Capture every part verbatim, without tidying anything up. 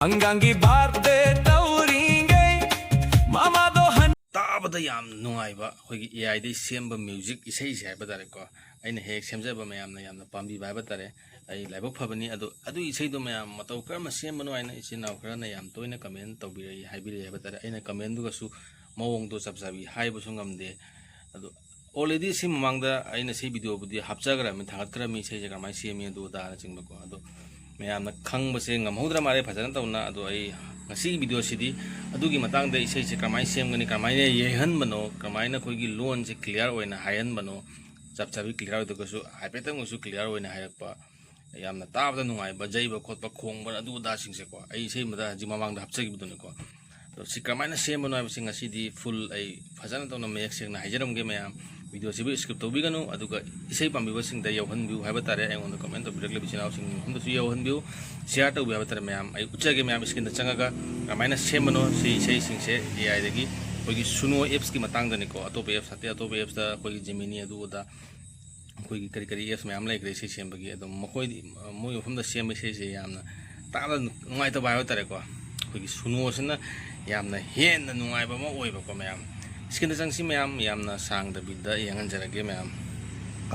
ꯑꯉꯥꯡꯒꯤ birthday ꯇꯧꯔꯤꯉꯩ ꯃꯃꯥꯗꯣ ꯍꯟ ꯇꯥꯕꯗ ꯌꯥꯝ ꯅꯨꯡꯉꯥꯏꯕ ꯑꯩꯈꯣꯏꯒꯤ ꯑꯦ ꯑꯥꯏꯗꯒꯤ ꯁꯦꯝꯕ ꯃ꯭ꯌꯨꯖꯤꯛ ꯏꯁꯩꯁꯦ ꯍꯥꯏꯕ ꯇꯥꯔꯦꯀꯣ꯫ ꯑꯩꯅ ꯍꯦꯛ ꯁꯦꯝꯖꯕ, ꯃꯌꯥꯝꯅ ꯌꯥꯝꯅ ꯄꯥꯝꯕꯤꯕ ꯍꯥꯏꯕ ꯇꯥꯔꯦ꯫ ꯑꯩ ꯂꯥꯏꯕꯛ ꯐꯕꯅꯤ꯫ ꯑꯗꯣ ꯑꯗꯨ ꯏꯁꯩꯗꯣ ꯃꯌꯥꯝ ꯃꯇꯧ ꯀꯔꯝꯅ ꯁꯦꯝꯕꯅꯣ ꯍꯥꯏꯅ ꯏꯆꯤꯟ ꯏꯅꯥꯎ ꯈꯔꯅ ꯌꯥꯝ ꯇꯣꯏꯅ ꯀꯃꯦꯟ ꯇꯧꯕꯤꯔꯛꯏ, ꯍꯥꯏꯕꯤꯔꯛꯏ ꯍꯥꯏꯕ ꯇꯥꯔꯦ꯫ ꯑꯩꯅ ꯀꯃꯦꯟꯗꯨꯒꯁꯨ ꯃꯑꯣꯡꯗꯣ ꯆꯞ ꯆꯥꯕꯤ ꯍꯥꯏꯕꯁꯨ ꯉꯝꯗꯦ꯫ ꯑꯗꯣ already ꯁꯤ ꯃꯃꯥꯡꯗ ꯑꯩꯅ ꯁꯤ ꯚꯤꯗꯤꯑꯣꯕꯨꯗꯤ ꯍꯥꯞꯆꯈ꯭ꯔꯃꯤ, ꯊꯥꯒꯠꯈ꯭ꯔꯃꯤ, ꯏꯁꯩꯁꯦ ꯀꯔꯝꯍꯥꯏꯅ ꯁꯦꯝꯃꯤ ꯑꯗꯨ ꯑꯗꯥꯅꯆꯤꯡꯕꯀꯣ꯫ ꯑꯗꯣ ꯃꯌꯥꯝꯅ ꯈꯪꯕꯁꯦ ꯉꯝꯍꯧꯗ꯭ꯔ ꯃꯥꯜꯂꯦ ꯐꯖꯅ ꯇꯧꯅ꯫ ꯑꯗꯣ ꯑꯩ ꯉꯁꯤꯒꯤ ꯚꯤꯗꯤꯑꯣꯁꯤꯗꯤ ꯑꯗꯨꯒꯤ ꯃꯇꯥꯡꯗ, ꯏꯁꯩꯁꯦ ꯀꯔꯝꯍꯥꯏꯅ ꯁꯦꯝꯒꯅꯤ, ꯀꯔꯝꯍꯥꯏꯅ ꯌꯩꯍꯟꯕꯅꯣ, ꯀꯔꯝꯍꯥꯏꯅ ꯑꯩꯈꯣꯏꯒꯤ ꯂꯣꯟꯁꯦ ꯀ꯭ꯂꯤꯌꯥꯔ ꯑꯣꯏꯅ ꯍꯥꯏꯍꯟꯕꯅꯣ, ꯆꯞ ꯆꯥꯕꯤ ꯀ꯭ꯂꯤꯌꯥꯔ ꯑꯣꯏꯗ꯭ꯔꯒꯁꯨ ꯍꯥꯏꯐꯦꯠꯇꯪ ꯑꯣꯏꯁꯨ ꯀ꯭ꯂꯤꯌꯥꯔ ꯑꯣꯏꯅ ꯍꯥꯏꯔꯛꯄ, ꯌꯥꯝꯅ ꯇꯥꯕꯗ ꯅꯨꯡꯉꯥꯏꯕ, ꯌꯩꯕ ꯈꯣꯠꯄ, ꯈꯣꯡꯕ, ꯑꯗꯨ ꯑꯗꯥꯁꯤꯡꯁꯦꯀꯣ, ꯑꯩ ꯏꯁꯩ ꯑꯃꯗ ꯍꯧꯖꯤꯛ ꯃꯃꯥꯡꯗ ꯍꯥꯞꯆꯈꯤꯕꯗꯨꯅꯤꯀꯣ꯫ ꯑꯗꯣ ꯁꯤ ꯀꯔꯝꯍꯥꯏꯅ ꯁꯦꯝꯕꯅꯣ ꯍꯥꯏꯕꯁꯤ ꯉꯁꯤꯗꯤ ꯐꯨꯜ ꯑꯩ ꯐꯖꯅ ꯇꯧꯅ ꯃꯌꯦꯛ ꯁꯦꯡꯅ ꯍꯥꯏꯖꯔꯝꯒꯦ ꯃꯌꯥꯝ꯫ ꯚꯤꯗꯤꯑꯣꯁꯤꯕꯨ skip ꯇꯧꯕꯤꯒꯅꯨ, ꯑꯗꯨꯒ ꯏꯁꯩ ꯄꯥꯝꯕꯤꯕꯁꯤꯡꯗ ꯌꯧꯍꯟꯕꯤꯌꯨ ꯍꯥꯏꯕ ꯇꯥꯔꯦ꯫ ꯑꯩꯉꯣꯟꯗ ꯀꯃꯦꯟ ꯇꯧꯕꯤꯔꯛꯂꯤꯕ ꯏꯆꯤꯟ ꯏꯅꯥꯎꯁꯤꯡ ꯃꯐꯝꯗꯁꯨ ꯌꯧꯍꯟꯕꯤꯌꯨ, ꯁꯤꯌꯥꯔ ꯇꯧꯕꯤꯌꯨ ꯍꯥꯏꯕ ꯇꯥꯔꯦ ꯃꯌꯥꯝ꯫ ꯑꯩ ꯎꯠꯆꯒꯦ ꯃꯌꯥꯝ, ꯏꯁꯀ꯭ꯔꯤꯟꯗ ꯆꯪꯉꯒ ꯀꯔꯝꯍꯥꯏꯅ ꯁꯦꯝꯕꯅꯣ ꯁꯤ ꯏꯁꯩꯁꯤꯡꯁꯦ꯫ ꯑꯦ ꯑꯥꯏꯗꯒꯤ ꯑꯩꯈꯣꯏꯒꯤ ꯁꯨꯅꯣ ꯑꯦꯞꯁꯀꯤ ꯃꯇꯥꯡꯗꯅꯤꯀꯣ, ꯑꯇꯣꯞꯄ ꯑꯦꯞꯁ ꯅꯠꯇꯦ, ꯑꯇꯣꯞꯄ ꯑꯦꯞꯁꯇ ꯑꯩꯈꯣꯏꯒꯤ ꯖꯤꯃꯤꯅꯤ ꯑꯗꯨ ꯑꯗꯥ ꯑꯩꯈꯣꯏꯒꯤ ꯀꯔꯤ ꯀꯔꯤ ꯑꯦꯞꯁ ꯃꯌꯥꯝ ꯂꯩꯈ꯭ꯔꯦ ꯏꯁꯩ ꯁꯦꯝꯕꯒꯤ꯫ ꯑꯗꯨꯝ ꯃꯈꯣꯏꯗꯤ, ꯃꯣꯏ ꯃꯐꯝꯗ ꯁꯦꯝꯕ ꯏꯁꯩꯁꯦ ꯌꯥꯝꯅ ꯇꯥꯕꯗ ꯅꯨꯡꯉꯥꯏꯇꯕ ꯍꯥꯏꯕ ꯇꯥꯔꯦꯀꯣ꯫ ꯑꯩꯈꯣꯏꯒꯤ ꯁꯨꯅꯣꯁꯤꯅ ꯌꯥꯝꯅ ꯍꯦꯟꯅ ꯅꯨꯡꯉꯥꯏꯕ ꯑꯃ ꯑꯣꯏꯕꯀꯣ ꯃꯌꯥꯝ꯫ ꯏꯁꯀ꯭ꯔꯤꯟꯗ ꯆꯪꯁꯤ ꯃꯌꯥꯝ, ꯌꯥꯝꯅ ꯁꯥꯡꯗꯕꯤꯗ ꯌꯦꯡꯍꯟꯖꯔꯒꯦ ꯃꯌꯥꯝ꯫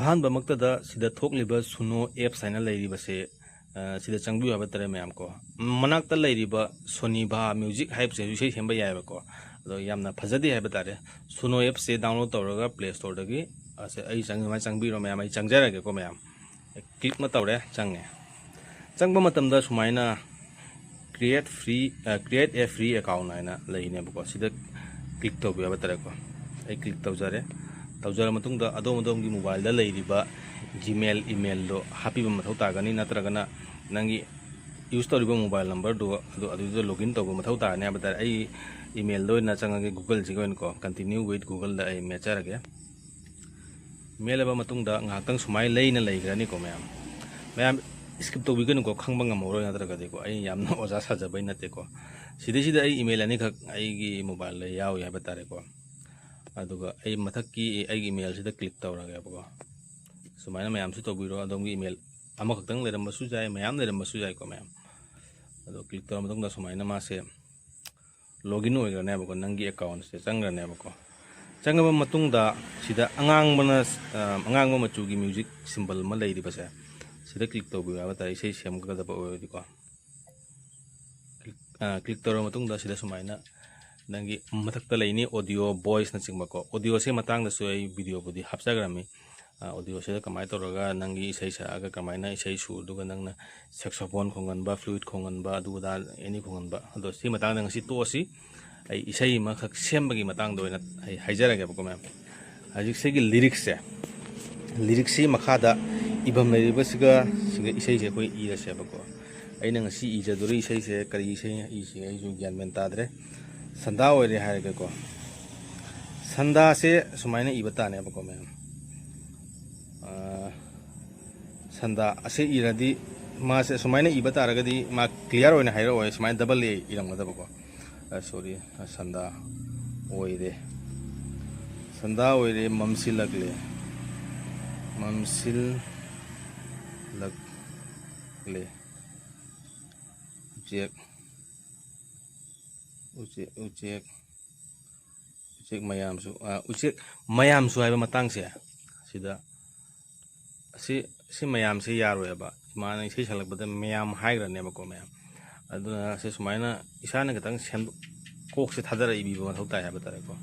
ꯑꯍꯥꯟꯕꯃꯛꯇꯗ ꯁꯤꯗ ꯊꯣꯛꯂꯤꯕ ꯁꯨꯅꯣ ꯑꯦꯞꯁ ꯍꯥꯏꯅ ꯂꯩꯔꯤꯕꯁꯦ, ꯑ, ꯁꯤꯗ ꯆꯪꯕꯤꯌꯨ ꯍꯥꯏꯕ ꯇꯥꯔꯦ ꯃꯌꯥꯝ ꯀꯣ꯫ ꯃꯅꯥꯛꯇ ꯂꯩꯔꯤꯕ ꯁꯣꯅꯤꯚꯥ ꯃ꯭ꯌꯨꯖꯤꯛ ꯍꯥꯏꯕꯁꯤꯁꯨ ꯏꯁꯩ ꯁꯦꯝꯕ ꯌꯥꯏꯑꯕꯀꯣ꯫ ꯑꯗꯣ ꯌꯥꯝꯅ ꯐꯖꯗꯦ ꯍꯥꯏꯕ ꯇꯥꯔꯦ꯫ ꯁꯨꯅꯣ ꯑꯦꯞꯁꯦ ꯗꯥꯎꯟꯂꯣꯗ ꯇꯧꯔꯒ ꯄ꯭ꯂꯦ ꯁ꯭ꯇꯣꯔꯗꯒꯤ, ꯑꯁꯦ ꯑꯩ ꯆꯪ-, ꯑꯗꯨꯃꯥꯏꯅ ꯆꯪꯕꯤꯔꯣ ꯃꯌꯥꯝ, ꯑꯩ ꯆꯪꯖꯔꯒꯦꯀꯣ ꯃꯌꯥꯝ꯫ ꯀ꯭ꯂꯤꯛ ꯑꯃ ꯇꯧꯔꯦ, ꯆꯪꯉꯦ꯫ ꯆꯪꯕ ꯃꯇꯝꯗ ꯁꯨꯃꯥꯏꯅ create free, ꯑ, create a free account ꯍꯥꯏꯅ ꯂꯩꯅꯦꯕꯀꯣ꯫ ꯁꯤꯗ ꯀ꯭ꯂꯤꯛ ꯇꯧꯕꯤꯌꯨ ꯍꯥꯏꯕ ꯇꯥꯔꯦꯀꯣ꯫ ꯑꯩ ꯀ꯭ꯂꯤꯛ ꯇꯧꯖꯔꯦ꯫ ꯇꯧꯖꯔ ꯃꯇꯨꯡꯗ ꯑꯗꯣꯝ ꯑꯗꯣꯝꯒꯤ ꯃꯣꯕꯥꯏꯜꯗ ꯂꯩꯔꯤꯕ ꯖꯤꯃꯦꯜ ꯏꯃꯦꯜꯗꯣ ꯍꯥꯞꯄꯤꯕ ꯃꯊꯧ ꯇꯥꯒꯅꯤ, ꯅꯠꯇ꯭ꯔꯒꯅ ꯅꯪꯒꯤ ꯌꯨꯁ ꯇꯧꯔꯤꯕ ꯃꯣꯕꯥꯏꯜ ꯅꯝꯕꯔꯗꯨ ꯑꯗꯨ, ꯑꯗꯨꯗ ꯂꯣꯒꯏꯟ ꯇꯧꯕ ꯃꯊꯧ ꯇꯥꯒꯅꯤ ꯍꯥꯏꯕ ꯇꯥꯔꯦ꯫ ꯑꯩ ꯏꯃꯦꯜꯗ ꯑꯣꯏꯅ ꯆꯪꯉꯒꯦ, ꯒꯨꯒꯜꯁꯤꯒ ꯑꯣꯏꯅꯀꯣ, continue with Google-ꯗ ꯑꯩ ꯃꯦꯠꯆꯔꯒꯦ꯫ ꯃꯦꯠꯂꯕ ꯃꯇꯨꯡꯗ ꯉꯥꯏꯍꯥꯛꯇꯪ ꯁꯨꯃꯥꯏꯅ ꯂꯩꯅ ꯂꯩꯈ꯭ꯔꯅꯤꯀꯣ ꯃꯌꯥꯝ꯫ ꯃꯌꯥꯝ skip ꯇꯧꯕꯤꯒꯅꯨꯀꯣ, ꯈꯪꯕ ꯉꯝꯍꯧꯔꯣꯏ ꯅꯠꯇ꯭ꯔꯒꯗꯤꯀꯣ꯫ ꯑꯩ ꯌꯥꯝꯅ ꯑꯣꯖꯥ ꯁꯥꯖꯕꯩ ꯅꯠꯇꯦꯀꯣ꯫ ꯁꯤꯗꯩꯁꯤꯗ ꯑꯩ ꯏꯃꯦꯜ ꯑꯅꯤꯈꯛ ꯑꯩꯒꯤ ꯃꯣꯕꯥꯏꯜꯗ ꯌꯥꯎꯔꯤ ꯍꯥꯏꯕ ꯇꯥꯔꯦꯀꯣ꯫ ꯑꯗꯨꯒ ꯑꯩ ꯃꯊꯛꯀꯤ ꯑꯩꯒꯤ ꯏꯃꯦꯜꯁꯤꯗ ꯀ꯭ꯂꯤꯛ ꯇꯧꯔꯒꯦꯕꯀꯣ꯫ ꯁꯨꯃꯥꯏꯅ ꯃꯌꯥꯝꯁꯨ ꯇꯧꯕꯤꯔꯣ꯫ ꯑꯗꯣꯝꯒꯤ ꯏꯃꯦꯜ ꯑꯃꯈꯛꯇꯪ ꯂꯩꯔꯝꯕꯁꯨ ꯌꯥꯏ, ꯃꯌꯥꯝ ꯂꯩꯔꯝꯕꯁꯨ ꯌꯥꯏꯀꯣ ꯃꯌꯥꯝ꯫ ꯑꯗꯣ ꯀ꯭ꯂꯤꯛ ꯇꯧꯔ ꯃꯇꯨꯡꯗ ꯁꯨꯃꯥꯏꯅ ꯃꯥꯁꯦ ꯂꯣꯒꯏꯟ ꯑꯣꯏꯈ꯭ꯔꯅꯦꯕꯀꯣ, ꯅꯪꯒꯤ ꯑꯦꯀꯥꯎꯟꯁꯦ ꯆꯪꯈ꯭ꯔꯅꯦꯕꯀꯣ꯫ ꯆꯪꯉꯕ ꯃꯇꯨꯡꯗ ꯁꯤꯗ ꯑꯉꯥꯡꯕꯅ, ꯑ, ꯑꯉꯥꯡꯕ ꯃꯆꯨꯒꯤ ꯃ꯭ꯌꯨꯖꯤꯛ ꯁꯤꯝꯕꯜ ꯑꯃ ꯂꯩꯔꯤꯕꯁꯦ, ꯁꯤꯗ ꯀ꯭ꯂꯤꯛ ꯇꯧꯕꯤꯌꯨ ꯍꯥꯏꯕ ꯇꯥꯔꯦ, ꯏꯁꯩ ꯁꯦꯝꯒꯗꯕ ꯑꯣꯏꯔꯗꯤꯀꯣ꯫ ꯀ꯭ꯂꯤꯛ, ꯑ, ꯀ꯭ꯂꯤꯛ ꯇꯧꯔꯕ ꯃꯇꯨꯡꯗ ꯁꯤꯗ ꯁꯨꯃꯥꯏꯅ ꯅꯪꯒꯤ ꯃꯊꯛꯇ ꯂꯩꯅꯤ ꯑꯣꯗꯤꯑꯣ, ꯚꯣꯏꯁꯅꯆꯤꯡꯕꯀꯣ꯫ ꯑꯣꯗꯤꯑꯣꯁꯦ ꯃꯇꯥꯡꯗꯁꯨ ꯑꯩ ꯚꯤꯗꯤꯑꯣꯕꯨꯗꯤ ꯍꯥꯞꯆꯈ꯭ꯔꯃꯤ꯫ ꯑ, ꯑꯣꯗꯤꯑꯣꯁꯤꯗ ꯀꯃꯥꯏꯅ ꯇꯧꯔꯒ ꯅꯪꯒꯤ ꯏꯁꯩ ꯁꯛꯑꯒ ꯀꯃꯥꯏꯅ ꯏꯁꯩ ꯁꯨꯔꯗꯨꯒ ꯅꯪꯅ ꯁꯦꯛꯁꯣꯐꯣꯟ ꯈꯣꯡꯍꯟꯕ, ꯐ꯭ꯂꯨꯏꯠ ꯈꯣꯡꯍꯟꯕ, ꯑꯗꯨ ꯑꯗꯥ ꯑꯦꯅꯤ ꯈꯣꯡꯍꯟꯕ꯫ ꯑꯗꯣ ꯁꯤ ꯃꯇꯥꯡꯗ ꯉꯁꯤ ꯇꯣꯛꯑꯁꯤ꯫ ꯑꯩ ꯏꯁꯩ ꯑꯃꯈꯛ ꯁꯦꯝꯕꯒꯤ ꯃꯇꯥꯡꯗ ꯑꯣꯏꯅ ꯑꯩ ꯍꯥꯏꯖꯔꯒꯦꯕꯀꯣ, ꯃꯌꯥꯝ꯫ ꯍꯧꯖꯤꯛ ꯁꯤꯒꯤ ꯂꯤꯔꯤꯛꯁꯦ, ꯂꯤꯔꯤꯛꯁꯤ ꯃꯈꯥꯗ ꯏꯐꯝ ꯂꯩꯔꯤꯕꯁꯤꯒ ꯁꯤꯒ ꯏꯁꯩꯁꯦ ꯑꯩꯈꯣꯏ ꯏꯔꯁꯦꯕꯀꯣ꯫ ꯑꯩꯅ ꯉꯁꯤ ꯏꯖꯗꯣꯔꯤ ꯏꯁꯩꯁꯦ ꯀꯔꯤ ꯏꯁꯩ ꯏꯁꯤ ꯑꯩꯁꯨ ꯒ꯭ꯌꯥꯟ ꯃꯦꯟ ꯇꯥꯗ꯭ꯔꯦ꯫ ꯁꯟꯗꯥ ꯑꯣꯏꯔꯦ ꯍꯥꯏꯔꯒꯦꯀꯣ꯫ ꯁꯟꯗꯥꯁꯦ ꯁꯨꯃꯥꯏꯅ ꯏꯕ ꯇꯥꯅꯦꯕꯀꯣ, ꯃꯌꯥꯝ꯫ ꯑꯥ, ꯁꯟꯗꯥ ꯑꯁꯤ ꯏꯔꯗꯤ, ꯃꯥꯁꯦ ꯁꯨꯃꯥꯏꯅ ꯏꯕ ꯇꯥꯔꯒꯗꯤ ꯃꯥ ꯀ꯭ꯂꯤꯌꯥꯔ ꯑꯣꯏꯅ ꯍꯥꯏꯔꯛꯑꯣꯏ, ꯁꯨꯃꯥꯏꯅ ꯗꯕꯜ ꯑꯦ ꯏꯔꯝꯒꯗꯕꯀꯣ꯫ ꯑ, ꯁꯣꯔꯤ, ꯑ, ꯁꯟꯗꯥ ꯑꯣꯏꯔꯦ꯫ ꯁꯟꯗꯥ ꯑꯣꯏꯔꯦ, ꯃꯝꯁꯤꯜꯂꯛꯂꯦ꯫ ꯃꯝꯁꯤꯜꯂꯛꯂꯦ꯫ ꯎꯆꯦꯛ, ꯎꯆꯦꯛ, ꯎꯆꯦꯛ, ꯎꯆꯦꯛ ꯃꯌꯥꯝꯁꯨ, ꯑ, ꯎꯆꯦꯛ ꯃꯌꯥꯝꯁꯨ ꯍꯥꯏꯕ ꯃꯇꯥꯡꯁꯦ ꯁꯤꯗ, ꯑꯁꯤ, ꯁꯤ ꯃꯌꯥꯝꯁꯦ ꯌꯥꯔꯣꯏꯕ꯫ ꯏꯃꯥꯅ ꯏꯁꯩ ꯁꯛꯂꯛꯄꯗ ꯃꯌꯥꯝ ꯍꯥꯏꯈ꯭ꯔꯅꯦꯕꯀꯣ, ꯃꯌꯥꯝ꯫ ꯑꯗꯨꯅ ꯁꯤ ꯁꯨꯃꯥꯏꯅ ꯏꯁꯥꯅ ꯈꯤꯇꯪ ꯁꯦꯝ-, ꯀꯣꯛꯁꯦ ꯊꯥꯗꯔ ꯏꯕꯤꯕ ꯃꯊꯧ ꯇꯥꯏ ꯍꯥꯏꯕ ꯇꯥꯔꯦꯀꯣ꯫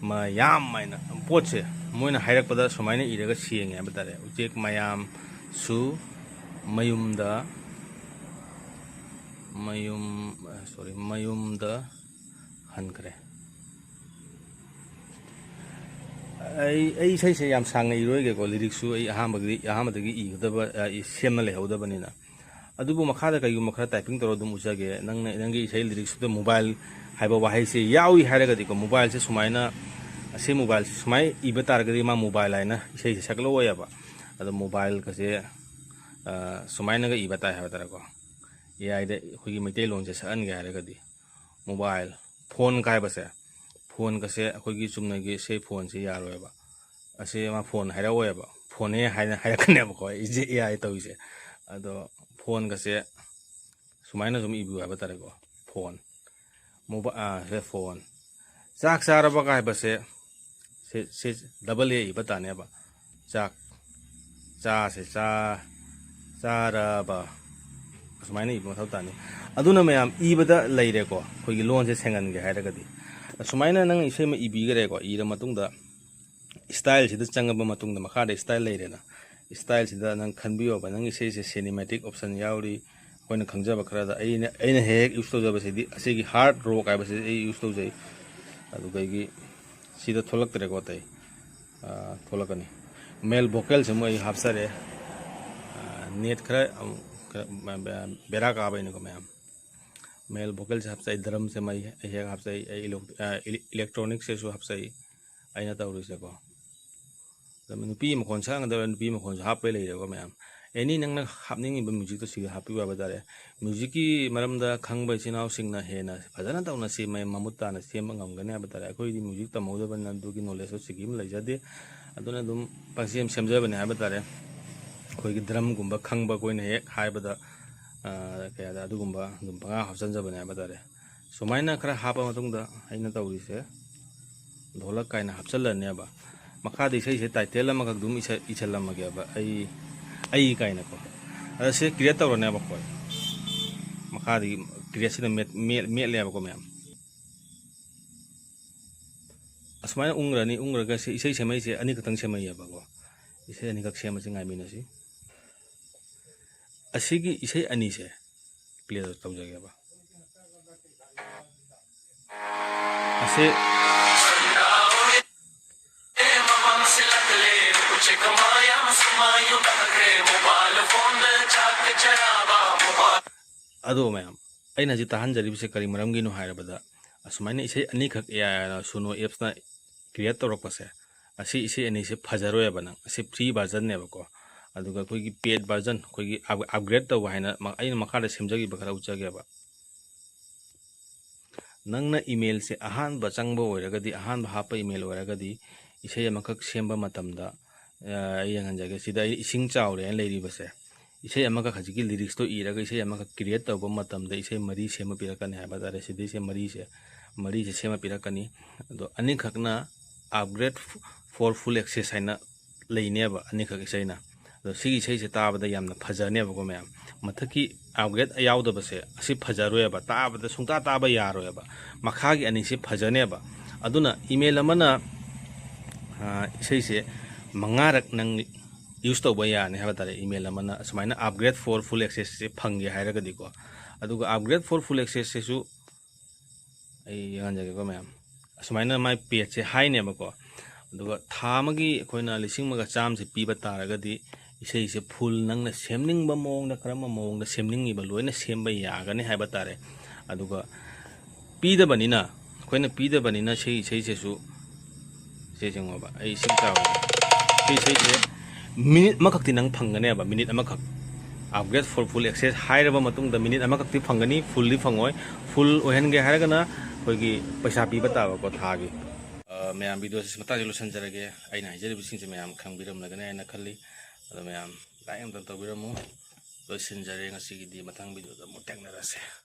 ꯃꯌꯥꯝ ꯍꯥꯏꯅ ꯄꯣꯠꯁꯦ ꯃꯣꯏꯅ ꯍꯥꯏꯔꯛꯄꯗ ꯁꯨꯃꯥꯏꯅ ꯏꯔꯒ ꯁꯦꯡꯉꯦ ꯍꯥꯏꯕ ꯇꯥꯔꯦ꯫ ꯎꯆꯦꯛ ꯃꯌꯥꯝꯁꯨ ꯃꯌꯨꯝꯗ, ꯃꯌꯨꯝ, ꯁꯣꯔꯤ, ꯃꯌꯨꯝꯗ ꯍꯟꯈ꯭ꯔꯦ꯫ ꯑꯩ, ꯑꯩ ꯏꯁꯩꯁꯦ ꯌꯥꯝ ꯁꯥꯡꯅ ꯏꯔꯣꯏꯒꯦꯀꯣ, ꯂꯤꯔꯤꯛꯁꯨ ꯑꯩ ꯑꯍꯥꯟꯕꯒꯤ, ꯑꯍꯥꯟꯕꯗꯒꯤ ꯏꯒꯗꯕ, ꯑ, ꯏ-, ꯁꯦꯝꯃ ꯂꯩꯍꯧꯗꯕꯅꯤꯅ꯫ ꯑꯗꯨꯕꯨ ꯃꯈꯥꯗ ꯀꯩꯒꯨꯝꯕ ꯈꯔ ꯇꯥꯏꯄꯤꯡ ꯇꯧꯔ ꯑꯗꯨꯝ ꯎꯠꯆꯒꯦ꯫ ꯅꯪꯅ, ꯅꯪꯒꯤ ꯏꯁꯩ ꯂꯤꯔꯤꯛꯁꯤꯗ ꯃꯣꯕꯥꯏꯜ ꯍꯥꯏꯕ ꯋꯥꯍꯩꯁꯦ ꯌꯥꯎꯏ ꯍꯥꯏꯔꯒꯗꯤꯀꯣ, ꯃꯣꯕꯥꯏꯜꯁꯦ ꯁꯨꯃꯥꯏꯅ, ꯑꯁꯤ ꯃꯣꯕꯥꯏꯜꯁꯦ ꯁꯨꯃꯥꯏꯅ ꯏꯕ ꯇꯥꯔꯒꯗꯤ ꯃꯥ ꯃꯣꯕꯥꯏꯜ ꯍꯥꯏꯅ ꯏꯁꯩꯁꯦ ꯁꯛꯂꯛꯑꯣꯏꯕ꯫ ꯑꯗꯣ ꯃꯣꯕꯥꯏꯜꯒꯁꯦ, ꯑ, ꯁꯨꯃꯥꯏꯅꯒ ꯏꯕ ꯇꯥꯏ ꯍꯥꯏꯕ ꯇꯥꯔꯦꯀꯣ꯫ ꯑꯦ ꯑꯥꯏꯗ ꯑꯩꯈꯣꯏꯒꯤ ꯃꯩꯇꯩꯂꯣꯟꯁꯦ ꯁꯛꯍꯟꯒꯦ ꯍꯥꯏꯔꯒꯗꯤ, ꯃꯣꯕꯥꯏꯜ, ꯐꯣꯟ ꯀꯥꯏꯕꯁꯦ, ꯐꯣꯟꯒꯁꯦ ꯑꯩꯈꯣꯏꯒꯤ ꯆꯨꯝꯅꯒꯤ ꯁꯦ ꯐꯣꯟꯁꯦ ꯌꯥꯔꯣꯏꯕ꯫ ꯑꯁꯤ ꯃꯥ ꯐꯣꯟ ꯍꯥꯏꯔꯛꯑꯣꯏꯕ, ꯐꯣꯟꯅꯦ ꯍꯥꯏꯅ ꯍꯥꯏꯔꯛꯀꯅꯦꯕꯀꯣ, ꯑꯩꯁꯦ ꯑꯦ ꯑꯥꯏ ꯇꯧꯔꯤꯁꯦ꯫ ꯑꯗꯣ ꯐꯣꯟꯒꯁꯦ ꯁꯨꯃꯥꯏꯅ ꯁꯨꯝ ꯏꯕꯤꯌꯨ ꯍꯥꯏꯕ ꯇꯥꯔꯦꯀꯣ꯫ ꯐꯣꯟ꯫ ꯃꯣꯕꯥ-, ꯑꯥ, ꯁꯦ ꯐꯣꯟ꯫ ꯆꯥꯛ ꯆꯥꯔꯕꯒ ꯍꯥꯏꯕꯁꯦ ꯁꯤ, ꯁꯤ ꯗꯕꯜ ꯑꯦ ꯏꯕ ꯇꯥꯅꯦꯕ꯫ ꯆꯥꯛ, ꯆꯥꯁꯦ, ꯆꯥ, ꯆꯥꯔꯕ꯫ ꯑꯁꯨꯃꯥꯏꯅ ꯏꯕ ꯃꯊꯧ ꯇꯥꯅꯤ꯫ ꯑꯗꯨꯅ ꯃꯌꯥꯝ ꯏꯕꯗ ꯂꯩꯔꯦꯀꯣ, ꯑꯩꯈꯣꯏꯒꯤ ꯂꯣꯟꯁꯦ ꯁꯦꯡꯍꯟꯒꯦ ꯍꯥꯏꯔꯒꯗꯤ꯫ ꯑꯁꯨꯃꯥꯏꯅ ꯅꯪ ꯏꯁꯩ ꯑꯃ ꯏꯕꯤꯈ꯭ꯔꯦꯀꯣ, ꯏꯔ ꯃꯇꯨꯡꯗ ꯏꯁꯇꯥꯏꯜꯁꯤꯗ ꯆꯪꯉꯕ ꯃꯇꯨꯡꯗ ꯃꯈꯥꯗ ꯏꯁꯇꯥꯏꯜ ꯂꯩꯔꯦꯅ꯫ ꯏꯁꯇꯥꯏꯜꯁꯤꯗ ꯅꯪ ꯈꯟꯕꯤꯌꯣꯕ, ꯅꯪ ꯏꯁꯩꯁꯦ ꯁꯤꯅꯦꯃꯦꯇꯤꯛ ꯑꯣꯞꯁꯟ ꯌꯥꯎꯔꯤ, ꯑꯩꯈꯣꯏꯅ ꯈꯪꯖꯕ ꯈꯔꯗ꯫ ꯑꯩꯅ, ꯑꯩꯅ ꯍꯦꯛ ꯍꯦꯛ ꯌꯨꯁ ꯇꯧꯖꯕꯁꯤꯗꯤ ꯑꯁꯤꯒꯤ ꯍꯥꯔꯠ ꯔꯣꯛ ꯍꯥꯏꯕꯁꯤꯗꯤ ꯑꯩ ꯌꯨꯁ ꯇꯧꯖꯩ꯫ ꯑꯗꯨꯗꯒꯤ ꯁꯤꯗ ꯊꯣꯛꯂꯛꯇ꯭ꯔꯦꯀꯣ ꯑꯇꯩ꯫ ꯑꯥ, ꯊꯣꯛꯂꯛꯀꯅꯤ꯫ ꯃꯦꯜ ꯚꯣꯀꯦꯜꯁꯦ ꯑꯃꯨꯛ ꯑꯩ ꯍꯥꯞꯆꯔꯦ꯫ ꯑꯥ, ꯅꯦꯠ ꯈꯔ ꯑꯃꯨꯛ ꯈꯔ ꯕꯦꯔꯥ ꯀꯥꯕꯩꯅꯤꯀꯣ ꯃꯌꯥꯝ꯫ ꯃꯦꯜ ꯚꯣꯀꯦꯜꯁꯦ ꯍꯥꯞꯆꯩ, ꯗ꯭ꯔꯝꯁꯦ ꯃꯩ ꯑꯩ ꯍꯦꯛ ꯍꯥꯞꯆꯩ, ꯑꯩ ꯏꯂꯣ-, ꯑꯥ, ꯏꯂꯦ-, ꯏꯂꯦꯛꯇ꯭ꯔꯣꯅꯤꯛꯁꯤꯁꯨ ꯍꯥꯞꯆꯩ ꯑꯩꯅ ꯇꯧꯔꯤꯁꯦꯀꯣ꯫ ꯑꯗꯨꯝ ꯅꯨꯄꯤ ꯃꯈꯣꯟ ꯁꯛꯍꯟꯒꯗꯕ ꯅꯨꯄꯤ ꯃꯈꯣꯟꯁꯨ ꯍꯥꯞꯄꯩ ꯂꯩꯔꯦꯀꯣ ꯃꯌꯥꯝ꯫ ꯑꯦꯅꯤ ꯅꯪꯅ ꯍꯥꯞꯅꯤꯡꯉꯤꯕ ꯃ꯭ꯌꯨꯖꯤꯛꯇꯣ ꯁꯤꯗ ꯍꯥꯞꯄꯤꯌꯨ ꯍꯥꯏꯕ ꯇꯥꯔꯦ꯫ ꯃ꯭ꯌꯨꯖꯤꯛꯀꯤ ꯃꯔꯝꯗ ꯈꯪꯕ ꯏꯆꯤꯟ ꯏꯅꯥꯎꯁꯤꯡꯅ ꯍꯦꯟꯅ ꯐꯖꯅ ꯇꯧꯅ ꯁꯦꯝꯃ, ꯃꯃꯨꯠ ꯇꯥꯅ ꯁꯦꯝꯕ ꯉꯝꯒꯅꯤ ꯍꯥꯏꯕ ꯇꯥꯔꯦ꯫ ꯑꯩꯈꯣꯏꯗꯤ ꯃ꯭ꯌꯨꯖꯤꯛ ꯇꯝꯍꯧꯗꯕꯅꯤꯅ ꯑꯗꯨꯒꯤ ꯅꯣꯂꯦꯖꯇꯣ ꯁꯤꯀꯤ ꯑꯃ ꯂꯩꯖꯗꯦ꯫ ꯑꯗꯨꯅ ꯑꯗꯨꯝ ꯄꯪꯁꯦꯝ ꯁꯦꯝꯖꯕꯅꯦ ꯍꯥꯏꯕ ꯇꯥꯔꯦ꯫ ꯑꯩꯈꯣꯏꯒꯤ ꯗ꯭ꯔꯝꯒꯨꯝꯕ ꯈꯪꯕ ꯑꯩꯈꯣꯏꯅ ꯍꯦꯛ ꯍꯥꯏꯕꯗ, ꯑ, ꯀꯌꯥꯗ ꯑꯗꯨꯒꯨꯝꯕ ꯑꯗꯨꯝ ꯄꯪꯍꯥꯞ ꯍꯥꯞꯆꯤꯟꯖꯕꯅꯦ ꯍꯥꯏꯕ ꯇꯥꯔꯦ꯫ ꯁꯨꯃꯥꯏꯅ ꯈꯔ ꯍꯥꯞꯄ ꯃꯇꯨꯡꯗ ꯑꯩꯅ ꯇꯧꯔꯤꯁꯦ ꯙꯣꯂꯛ ꯀꯥꯏꯅ ꯍꯥꯞꯆꯤꯜꯂꯅꯦꯕ꯫ ꯃꯈꯥꯗ ꯏꯁꯩꯁꯦ ꯇꯥꯏꯇꯦꯜ ꯑꯃꯈꯛ ꯑꯗꯨꯝ ꯏꯁ-, ꯏꯁꯜꯂꯝꯃꯒꯦꯕ, ꯑꯩ, ꯑꯩ ꯀꯥꯏꯅꯀꯣ꯫ ꯑꯗ ꯁꯤ ꯀ꯭ꯔꯤꯌꯦꯠ ꯇꯧꯔꯅꯦꯕ ꯑꯩꯈꯣꯏ꯫ ꯃꯈꯥꯗꯒꯤ ꯀ꯭ꯔꯤꯌꯦꯠꯁꯤꯗ ꯃꯦꯠ-, ꯃꯦꯠ-, ꯃꯦꯠꯂꯦꯕꯀꯣ ꯃꯌꯥꯝ꯫ ꯑꯁꯨꯃꯥꯏꯅ ꯎꯪꯈ꯭ꯔꯅꯤ, ꯎꯪꯈ꯭ꯔꯒ ꯁꯤ ꯏꯁꯩ ꯁꯦꯝꯃꯩꯁꯦ ꯑꯅꯤꯈꯛꯇꯪ ꯁꯦꯝꯃꯩꯌꯦꯕꯀꯣ꯫ ꯏꯁꯩ ꯑꯅꯤꯈꯛ ꯁꯦꯝꯕꯁꯤ ꯉꯥꯏꯃꯤꯟꯅꯁꯤ꯫ ꯑꯁꯤꯒꯤ ꯏꯁꯩ ꯑꯅꯤꯁꯦ ꯄ꯭ꯂꯦ ꯇꯧꯖꯒꯦꯕ꯫ ꯑꯁꯤ ꯑꯗꯣ ꯃꯌꯥꯝ, ꯑꯩꯅ ꯍꯧꯖꯤꯛ ꯇꯥꯍꯟꯖꯔꯤꯕꯁꯦ ꯀꯔꯤ ꯃꯔꯝꯒꯤꯅꯣ ꯍꯥꯏꯔꯕꯗ, ꯑꯁꯨꯃꯥꯏꯅ ꯏꯁꯩ ꯑꯅꯤꯈꯛ ꯑꯦ ꯑꯥꯏ ꯁꯨꯅꯣ ꯑꯦꯞꯁꯅ ꯀ꯭ꯔꯤꯌꯦꯠ ꯇꯧꯔꯛꯄꯁꯦ, ꯑꯁꯤ ꯏꯁꯩ ꯑꯅꯤꯁꯦ ꯐꯖꯔꯣꯏꯕ ꯅꯪ꯫ ꯑꯁꯤ ꯐ꯭ꯔꯤ ꯚꯔꯖꯟꯅꯦꯕꯀꯣ꯫ ꯑꯗꯨꯒ ꯑꯩꯈꯣꯏꯒꯤ ꯄꯦꯗ ꯚꯔꯖꯟ, ꯑꯩꯈꯣꯏꯒꯤ ꯑꯞ-, ꯑꯞꯒ꯭ꯔꯦꯗ ꯇꯧꯕ ꯍꯥꯏꯅ ꯃ-, ꯑꯩꯅ ꯃꯈꯥꯗ ꯁꯦꯝꯖꯈꯤꯕ ꯈꯔ ꯎꯠꯆꯒꯦꯕ꯫ ꯅꯪꯅ ꯏꯃꯦꯜꯁꯦ ꯑꯍꯥꯟꯕ ꯆꯪꯕ ꯑꯣꯏꯔꯒꯗꯤ, ꯑꯍꯥꯟꯕ ꯍꯥꯞꯄ ꯏꯃꯦꯜ ꯑꯣꯏꯔꯒꯗꯤ, ꯏꯁꯩ ꯑꯃꯈꯛ ꯁꯦꯝꯕ ꯃꯇꯝꯗ, ꯑ, ꯑꯩ ꯌꯦꯡꯍꯟꯖꯒꯦ꯫ ꯁꯤꯗ ꯑꯩ ꯏꯁꯤꯡ ꯆꯥꯎꯔꯦ ꯍꯥꯏꯅ ꯂꯩꯔꯤꯕꯁꯦ, ꯏꯁꯩ ꯑꯃꯈꯛ, ꯍꯧꯖꯤꯛꯀꯤ ꯂꯤꯔꯤꯛꯁꯇꯣ ꯏꯔꯒ ꯏꯁꯩ ꯑꯃꯈꯛ ꯀ꯭ꯔꯤꯌꯦꯠ ꯇꯧꯕ ꯃꯇꯝꯗ ꯏꯁꯩ ꯃꯔꯤ ꯁꯦꯝꯃ ꯄꯤꯔꯛꯀꯅꯤ ꯍꯥꯏꯕ ꯇꯥꯔꯦ꯫ ꯁꯤꯗꯩꯁꯦ ꯃꯔꯤꯁꯦ, ꯃꯔꯤꯁꯦ ꯁꯦꯝꯃ ꯄꯤꯔꯛꯀꯅꯤ꯫ ꯑꯗꯣ ꯑꯅꯤꯈꯛꯅ Upgrade for Full Access ꯍꯥꯏꯅ ꯂꯩꯅꯦꯕ, ꯑꯅꯤꯈꯛ ꯏꯁꯩꯅ꯫ ꯑꯗꯣ ꯁꯤꯒꯤ ꯏꯁꯩꯁꯦ ꯇꯥꯕꯗ ꯌꯥꯝꯅ ꯐꯖꯅꯦꯕꯀꯣ ꯃꯌꯥꯝ꯫ ꯃꯊꯛꯀꯤ Upgrade ꯌꯥꯎꯗꯕꯁꯦ ꯑꯁꯤ ꯐꯖꯔꯣꯏꯕ, ꯇꯥꯕꯗ ꯁꯨꯡꯇꯥ ꯇꯥꯕ ꯌꯥꯔꯣꯏꯕ꯫ ꯃꯈꯥꯒꯤ ꯑꯅꯤꯁꯦ ꯐꯖꯅꯦꯕ꯫ ꯑꯗꯨꯅ email ꯑꯃꯅ, ꯑ, ꯏꯁꯩꯁꯦ ꯃꯉꯥꯔꯛ ꯅꯪ ꯌꯨꯁ ꯇꯧꯕ ꯌꯥꯔꯅꯤ ꯍꯥꯏꯕ ꯇꯥꯔꯦ꯫ Email ꯑꯃꯅ ꯑꯁꯨꯃꯥꯏꯅ Upgrade for Full Access ꯁꯦ ꯐꯪꯒꯦ ꯍꯥꯏꯔꯒꯗꯤꯀꯣ꯫ ꯑꯗꯨꯒ Upgrade for Full Access ꯁꯤꯁꯨ ꯑꯩ ꯌꯦꯡꯍꯟꯖꯒꯦꯀꯣ ꯃꯌꯥꯝ꯫ ꯑꯁꯨꯃꯥꯏꯅ ꯃꯥꯏ ꯄꯦꯖꯁꯦ ꯍꯥꯏꯅꯦꯕꯀꯣ꯫ ꯑꯗꯨꯒ ꯊꯥ ꯑꯃꯒꯤ ꯑꯩꯈꯣꯏꯅ ꯂꯤꯁꯤꯡ ꯑꯃꯒ ꯆꯥꯝꯃꯁꯦ ꯄꯤꯕ ꯇꯥꯔꯒꯗꯤ ꯏꯁꯩꯁꯦ ꯐꯨꯜ ꯅꯪꯅ ꯁꯦꯝꯅꯤꯡꯕ ꯃꯑꯣꯡꯗ, ꯀꯔꯝꯕ ꯃꯑꯣꯡꯗ ꯁꯦꯝꯅꯤꯡꯉꯤꯕ ꯂꯣꯏꯅ ꯁꯦꯝꯕ ꯌꯥꯒꯅꯤ ꯍꯥꯏꯕ ꯇꯥꯔꯦ꯫ ꯑꯗꯨꯒ ꯄꯤꯗꯕꯅꯤꯅ, ꯑꯩꯈꯣꯏꯅ ꯄꯤꯗꯕꯅꯤꯅ ꯁꯤ ꯏꯁꯩꯁꯤꯁꯨ, ꯁꯤ ꯌꯦꯡꯉꯣꯕ, ꯑꯩ ꯏꯁꯤꯡ ꯆꯥꯕ, ꯁꯤ ꯏꯁꯩꯁꯦ ꯃꯤꯅꯤꯠ ꯑꯃꯈꯛꯇꯤ ꯅꯪ ꯐꯪꯒꯅꯦꯕ, ꯃꯤꯅꯤꯠ ꯑꯃꯈꯛ꯫ Upgrade for Full Access ꯍꯥꯏꯔꯕ ꯃꯇꯨꯡꯗ ꯃꯤꯅꯤꯠ ꯑꯃꯈꯛꯇꯤ ꯐꯪꯒꯅꯤ, ꯐꯨꯜꯗꯤ ꯐꯪꯉꯣꯏ꯫ ꯐꯨꯜ ꯑꯣꯏꯍꯟꯒꯦ ꯍꯥꯏꯔꯒꯅ ꯑꯩꯈꯣꯏꯒꯤ ꯄꯩꯁꯥ ꯄꯤꯕ ꯇꯥꯕꯀꯣ ꯊꯥꯒꯤ꯫ ꯑ, ꯃꯌꯥꯝ, ꯚꯤꯗꯤꯑꯣꯁꯤ ꯃꯇꯥꯡꯁꯤ ꯂꯣꯏꯁꯤꯟꯖꯔꯒꯦ꯫ ꯑꯩꯅ ꯍꯥꯏꯖꯔꯤꯕꯁꯤꯡꯁꯦ ꯃꯌꯥꯝ ꯈꯪꯕꯤꯔꯝꯂꯒꯅꯤ ꯍꯥꯏꯅ ꯈꯜꯂꯤ꯫ ꯑꯗꯣ ꯃꯌꯥꯝ ꯂꯥꯏꯛ ꯑꯝꯇ ꯇꯧꯕꯤꯔꯝꯃꯨ꯫ ꯂꯣꯏꯁꯤꯟꯖꯔꯦ ꯉꯁꯤꯒꯤꯗꯤ꯫ ꯃꯊꯪ ꯚꯤꯗꯤꯑꯣꯗ ꯑꯃꯨꯛ ꯊꯦꯡꯅꯔꯁꯦ꯫